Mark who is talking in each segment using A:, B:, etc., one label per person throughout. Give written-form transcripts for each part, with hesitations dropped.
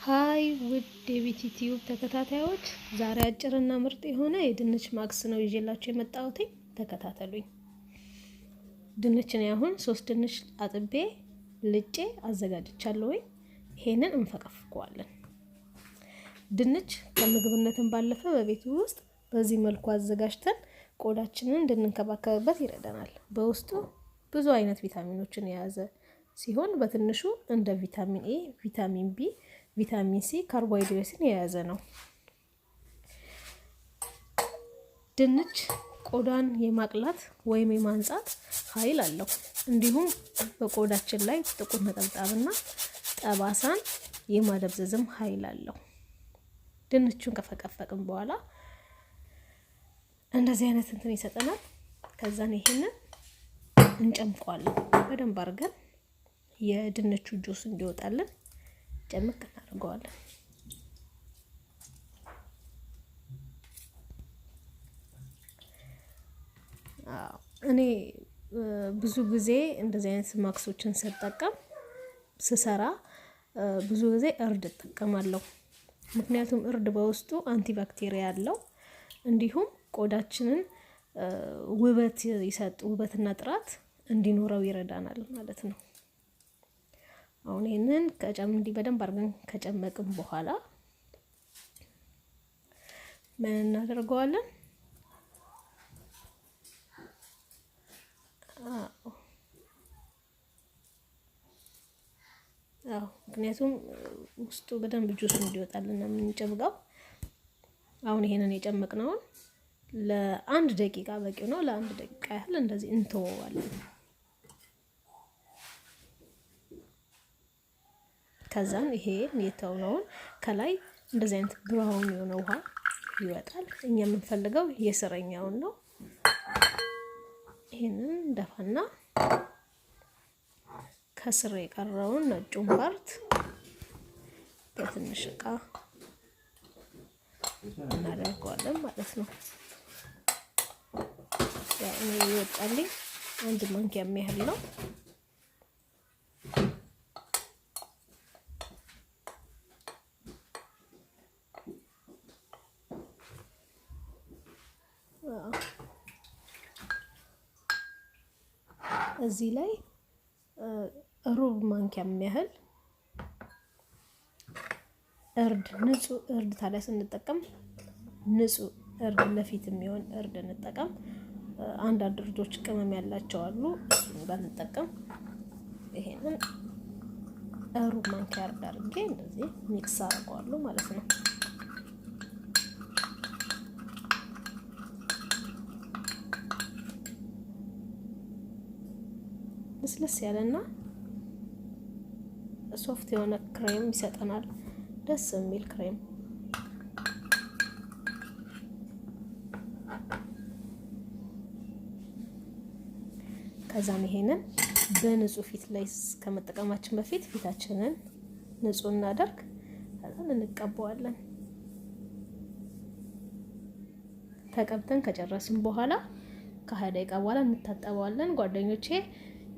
A: Hi ውድ የቤቲ ቲዩብ ተከታታዮች፣ ዛሬ አጭርና ምርጥ የሆነ የድንች ማክስ ነው ይዤላችሁ የመጣሁት። ተከታተሉኝ። ድንች ነው አሁን 3 ድንች አጥቤ ልጬ አዘጋጅቻለሁ። ይሄንን እንፈቀፍቀዋለን። ድንች ከምግብነትን ባለፈ በቤቱ ውስጥ በዚህ መልኩ አዘጋጅተን ቆዳችንን እንድንከባከብበት ይረዳናል። በውስጡ ብዙ አይነት ቪታሚኖችን የያዘ ሲሆን በትንሹ እንደ ቪታሚን ኤ፣ ቪታሚን ቢ፣ ቪታሚን ሲ፣ ካርቦሃይድሬትን የያዘ ነው። ድንች ቆዳን የማቅላት ወይም የማንጻት ኃይል አለው። እንዲሁም በቆዳችን ላይ ጥቁር ነጠብጣብና ጠባሳን የማደብዘዝም ኃይል አለው። ድንቹን ከፈቀፈቅን በኋላ እንደዚህ አይነት እንትን ይሰጠናል። ከዛን ይሄንን እንጨምቀዋለን በደንብ አድርገን የድንቹ ጁስ እንዲወጣልን ጨምቅ እናደርገዋለን። እኔ ብዙ ጊዜ እንደዚህ አይነት ማክሶችን ስጠቀም ስሰራ ብዙ ጊዜ እርድ እጠቀማለሁ። ምክንያቱም እርድ በውስጡ antibacteria አለው፣ እንዲሁም ቆዳችንን ውበት ይሰጥ ውበትና ጥራት እንዲኖረው ይረዳናል ማለት ነው። አሁን ይሄንን እንዲህ በደንብ አድርገን ከጨመቅን በኋላ ምን እናደርገዋለን? አዎ ምክንያቱም ውስጡ በደንብ ጁስ እንዲወጣልን ነው የምንጨምቀው። አሁን ይሄንን የጨመቅነውን ለ1 ደቂቃ በቂው ነው። ለ1 ደቂቃ ያህል እንደዚህ እንተወዋለን። ከዛን ይሄ የተውነውን ከላይ እንደዚህ አይነት ብራውን የሆነ ውሃ ይወጣል። እኛ የምንፈልገው የስረኛውን ነው። ይሄንን እንደፋና ከስር የቀረውን ነጩን part በትንሽ እቃ እናደርገዋለን ማለት ነው። ያው እኔ ይወጣልኝ 1 ማንኪያ የሚያህል ነው። እዚህ ላይ ሩብ ማንኪያ የሚያህል እርድ፣ ንጹህ እርድ። ታዲያ ስንጠቀም ንጹህ እርድ ለፊት የሚሆን እርድ እንጠቀም። አንዳንድ እርዶች ቅመም ያላቸው አሉ፣ እሱን ባንጠቀም። ይሄንን ሩብ ማንኪያ እርድ አድርጌ እንደዚህ mix አደርገዋለሁ ማለት ነው። ልስልስ ያለና soft የሆነ ክሬም ይሰጠናል። ደስ የሚል ክሬም። ከዛም ይሄንን በንጹህ ፊት ላይ ከመጠቀማችን በፊት ፊታችንን ንጹህ እናደርግ። ከዛም እንቀባዋለን። ተቀብተን ከጨረስን በኋላ ከ20 ደቂቃ በኋላ እንታጠበዋለን። ጓደኞቼ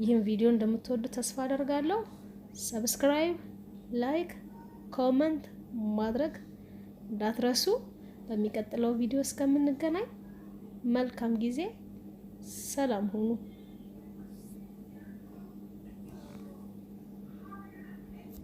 A: ይህን ቪዲዮ እንደምትወዱ ተስፋ አደርጋለሁ። Subscribe፣ like፣ comment ማድረግ እንዳትረሱ። በሚቀጥለው ቪዲዮ እስከምንገናኝ መልካም ጊዜ፣ ሰላም ሁኑ።